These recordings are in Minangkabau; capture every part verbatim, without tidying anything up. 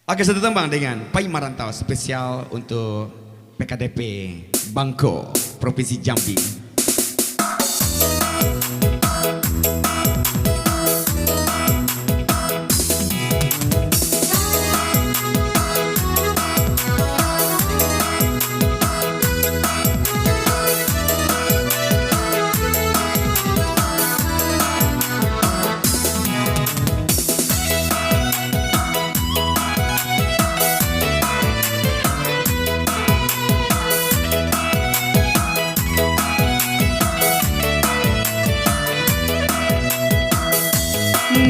Oke, satu tembang dengan Pai Marantau, spesial untuk P K D P Bangko, Provinsi Jambi.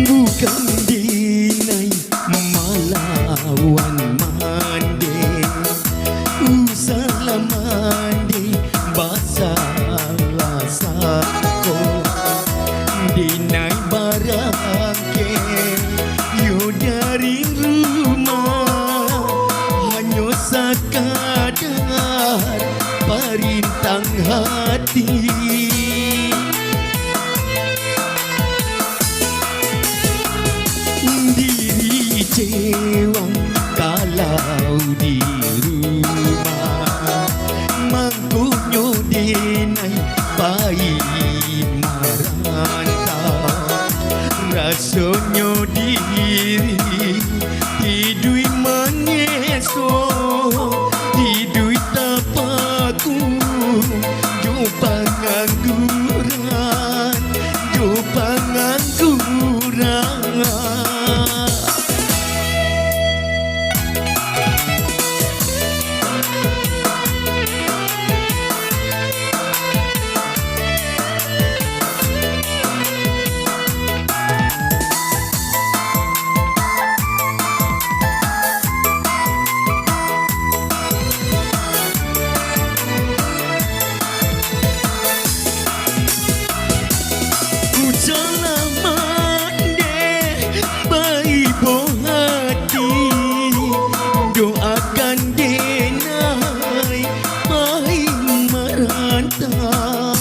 Bukan dinai malawan mande, usahlah mande basalah sako. Dinai barangkek yo dari rumah, hanyo sakadar parintang hati. Diri cewang kalau di rumah, mangkonyo dinai pai marantau. Rasonyo diri iduik mangeso, iduik tapaku jo pangangguran, jo pangangguran. Usahlah mande baibo hati, doakan denai pai marantau.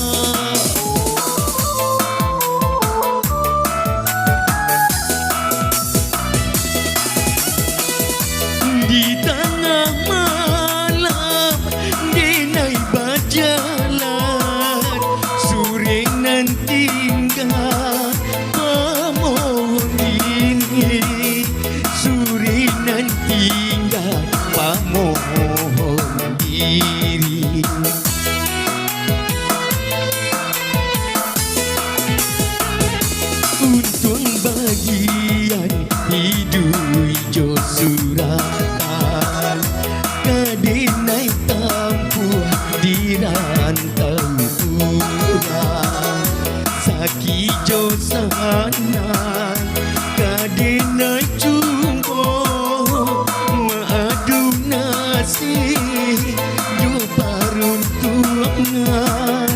Di tangah malam denai bajalan, surek nan tingga pamohon diri, surek nan tingga pamohon diri. Untuang bagian iduik jo suratan, ka denai tampuah di rantau urang. Sakik jo sanang, ka denai jumbo, maadu nasib jo paruntuangan,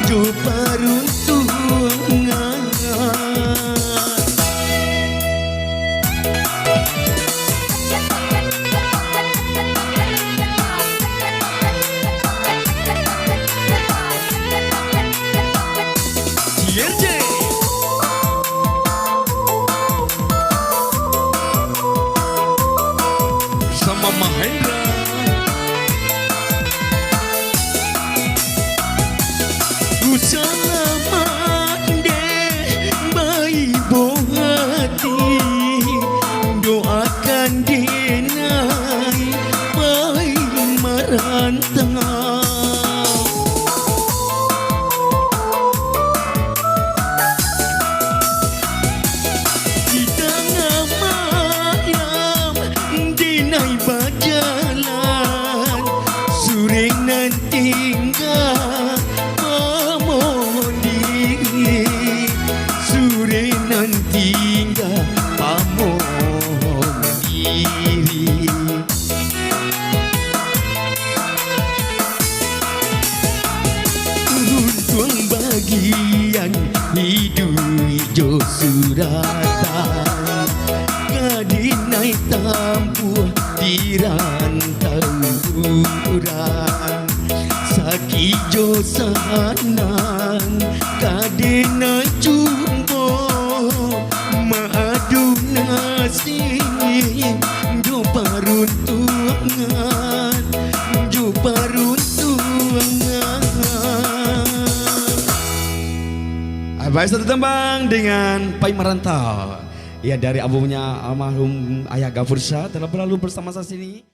jo paruntuangan. Sama Mahendra. Ku salamat dek baibo hati, doakan denai pai marantau. Di tangah malam, denai bajalan, surek nan tingga pamohon diri, surek nan tingga pamohon diri. Untuang bagian iduik jo suratan, ka denai tampuah di rantau urang. Sakik jo sanang, ka denai jumbo, maadu nas- Jo paruntuangan, jo paruntuangan. Baik, satu tembang dengan Pai Marantau. Ya, dari albumnya almarhum Ayah Gafur Syah telah berlalu bersama saya sini.